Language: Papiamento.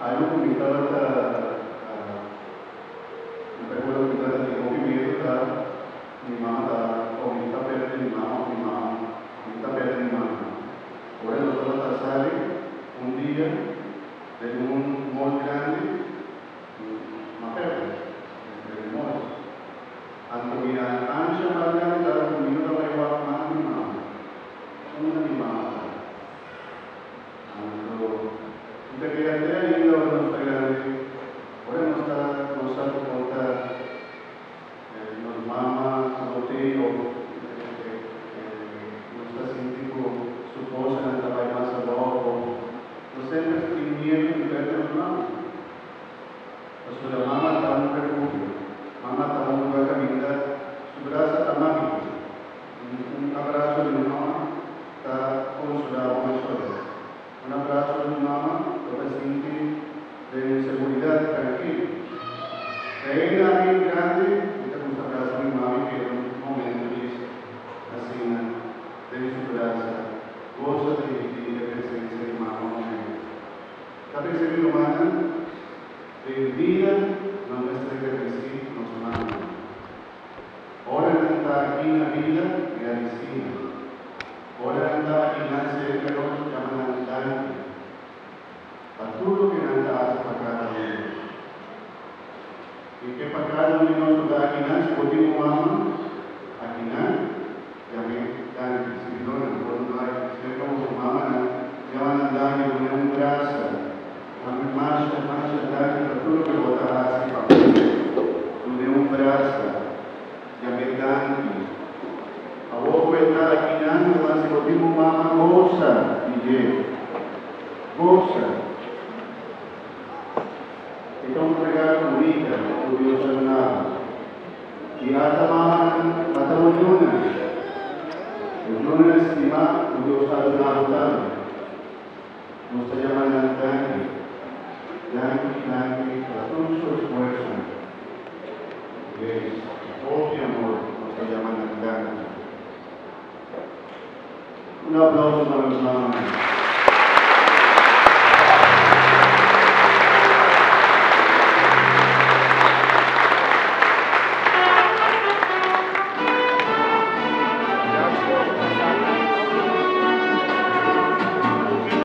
Algo ku mi tabata, mi ta acuerdo ku mi tabata tin hopi miedu ta mi mama ta, o mi ta perde mi mama o mi mama, mi ta perde mi mama. Ora nos tabata sali un dia den un mall grandi, mi a perde den e mall. Anto mi a ansha mas grandi tabata ku mi no ta bai wak mas mi mama. Unda mi mama ta? Anto, mi ta keda te ainda ora nos ta grandi, ora nos ta nos sa ku por ta nos mama no t'ei òf nos ta sinti ku su kosnan ta bai mas abou òf nos semper tin miedu di pèrdè nos mama. Pasobra mama ta un refugio, mama ta un lugar kaminda su brasa ta mágiko. Un abraso di un mama ta consolá bo mesora. Un abraso di un mama bo ta sinti den seguridad, trankil. Te ainda ami grandi mi ta gusta abrasa mi mami keda un momento djis asina den su brasa, gosa di di e presencia di mama un momento. Ta pensa mi rumannan, den bida nos mester gradici nos mamanan. Ora nan ta aki na bida, gradisí nan. Ora nan ta aki nan serka nos, yama nan danki pa tur loke nan ta hasi pa kada un di nos. I ke pa kada un di nos ku ta aki nan, si bo tin un mama aki nan, yam'é danki. Sirbidónan, bo no bai serka boso mamanan, yama nan danki, dun'é un brasa. Mami masha masha danki pa tur loke bo ta hasi pa mi. Dun'e un brasa. Yam'e danki. Awor ku e ta akinan ruman si bo tin un mama gosa di dje. Gosa. E ta un regalo bunita ku Dios a duna bo. I hasta mamanan mata bo yunan. Bo yunan stimá ku Dios a duna bo tambe. Nos ta yama nan danki, danki, danki pa tur su esfuersonan. Grace, hopi amor nos ta yama nan danki. Un aplauso pa nos mamanan.